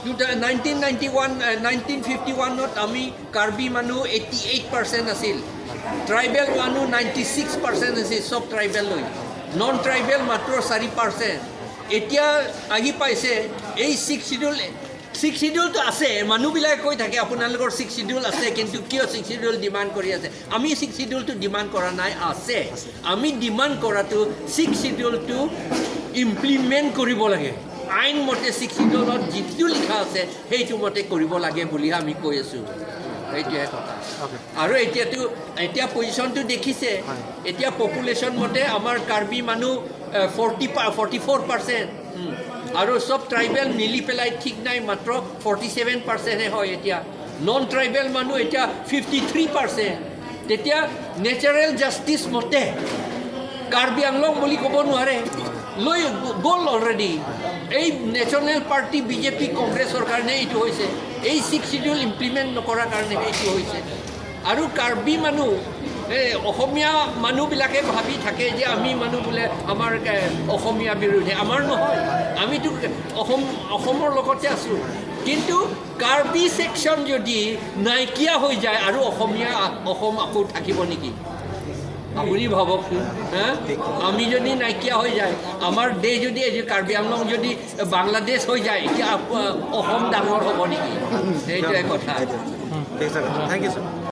1991, 1951ত আমি কাৰ্বি মানুহ 88% আছিল, ট্ৰাইবেল মানুহ 96% আছিল, চব ট্ৰাইবেল লৈ, নন ট্ৰাইবেল মাত্ৰ 4%। এতিয়া আহি পাইছে এই ছিক্স চিডিউল। ছিক্স চিডিউলটো আছে, মানুহবিলাকে কৈ থাকে আপোনালোকৰ ছিক্স চিডিউল আছে, কিন্তু কিয় ছিক্স চিডিউল ডিমাণ্ড কৰি আছে? আমি ছিক্স চিডিউলটো ডিমাণ্ড কৰা নাই, আছে। আমি ডিমাণ্ড কৰাটো ছিক্স চিডিউলটো ইমপ্লিমেণ্ট কৰিব লাগে, আইনমতে ছিক্স চিডিউলত যিটো লিখা আছে সেইটো মতে কৰিব লাগে বুলিহে আমি কৈ আছোঁ, সেইটোৱে কথা। আৰু এতিয়াতো এতিয়া পজিশ্যনটো দেখিছে, এতিয়া পপুলেশ্যন মতে আমাৰ কাৰ্বি মানুহ 44% আৰু চব ট্ৰাইবেল মিলি পেলাই ঠিক নাই, মাত্ৰ 47%হে হয়। এতিয়া নন ট্ৰাইবেল মানুহ এতিয়া 53%। তেতিয়া নেচাৰেল জাষ্টিছ মতে কাৰ্বি আংলং বুলি ক'ব নোৱাৰে, লৈ গ'ল অলৰেডি। এই নেশ্যনেল পাৰ্টি, বিজেপি, কংগ্ৰেছৰ কাৰণে এইটো হৈছে, এই ছিক্স চিডিউল ইমপ্লিমেণ্ট নকৰাৰ কাৰণে এইটো হৈছে। আৰু কাৰ্বি মানুহ, এই অসমীয়া মানুহবিলাকে ভাবি থাকে যে আমি মানুহ বোলে আমাৰ অসমীয়া বিৰোধী, আমাৰ নহয়, আমিতো অসমৰ লগতে আছোঁ। কিন্তু কাৰ্বি ছেকশ্যন যদি নাইকিয়া হৈ যায় আৰু অসমীয়া অসম আকৌ থাকিব নেকি? আপুনি ভাবকচোন, হা, আমি যদি নাইকিয়া হৈ যায়, আমাৰ দেশ যদি, এই কাৰ্বি আংলং যদি বাংলাদেশ হৈ যায়, এতিয়া অসম ডাঙৰ হ'ব নেকি? সেইটোৱে কথা। ঠিক আছে, thank U sir.